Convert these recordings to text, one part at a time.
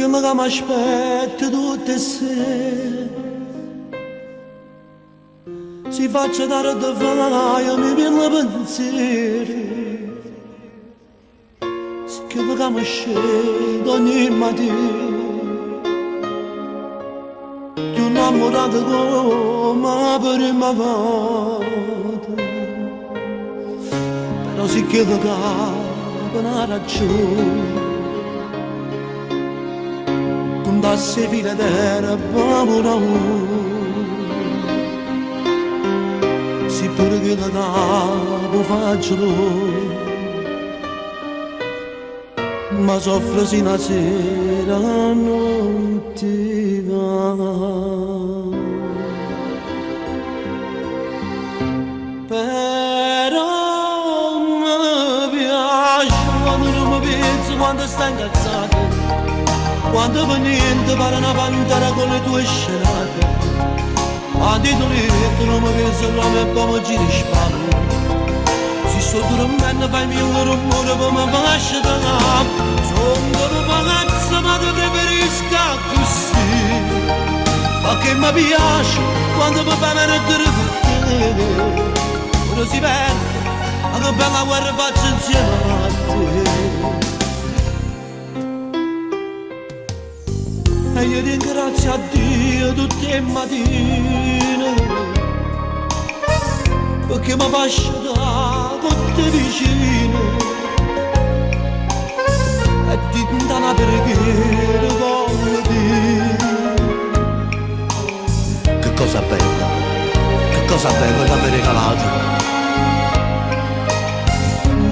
Chillo ca m'aspetta tutt' 'e ssere. Si faccio tarde faje mille penziere. Si chillo ca me sceta ogni matina. Cchiù 'nnammurato comme 'a primma vota. Però si chillo ca pe' na ragione. Cuntasse 'e file d'erba pure Si pure chillo ca po' faccio tu. Ma soffro si na sera nun te va. Però mi piace quando nun me pienso quando stai incazzato. Quando per niente pare una pantera con le tue scenate. Quando tu letto non mi penso proprio come giri spalle. Si sto dormendo fai mille rumore per mi faccio da Sono nu pazzo ma ti preferisco così. Perché mi piace quando mi fai perdere con te. Ora si perde, ma che bella guerra faccio insieme a te. E io ringrazio a Dio tutte le mattine perché mi faccio da con te vicino e dinta una preghiera voglio dire Che cosa bella, che cosa bella che mi regalato.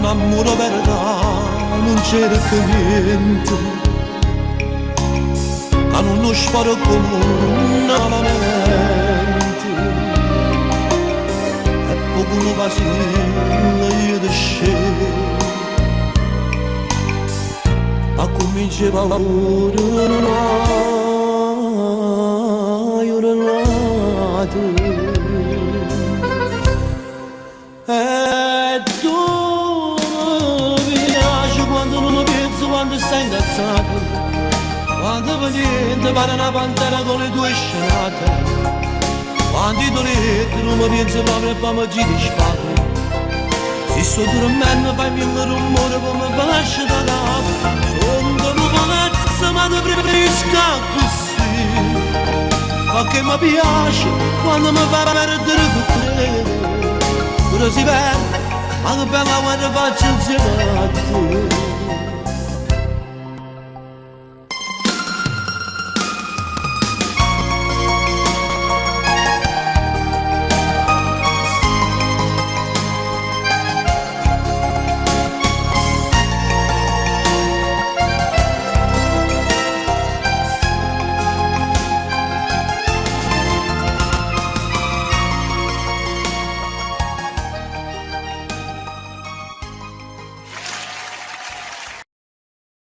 N'ammore verità non c'era che niente ca nun 'o sparo come malamente e poco nu vasillo io te sceglio accominciava a urlare, urlate. E tu mi piace quando non mi penso, quando stai incazzato, quando per niente pare una pantera con le tue scenate, quando ti letto non mi penso proprio e poi mi giri spalle. Si sto dormendo fai mille rumore come faccio da capo, sono nu pazzo ma ti preferisco così, perché mi piace quando mi fai perdere con te. Pure si perde, ma che bella guerra faccio insieme a te.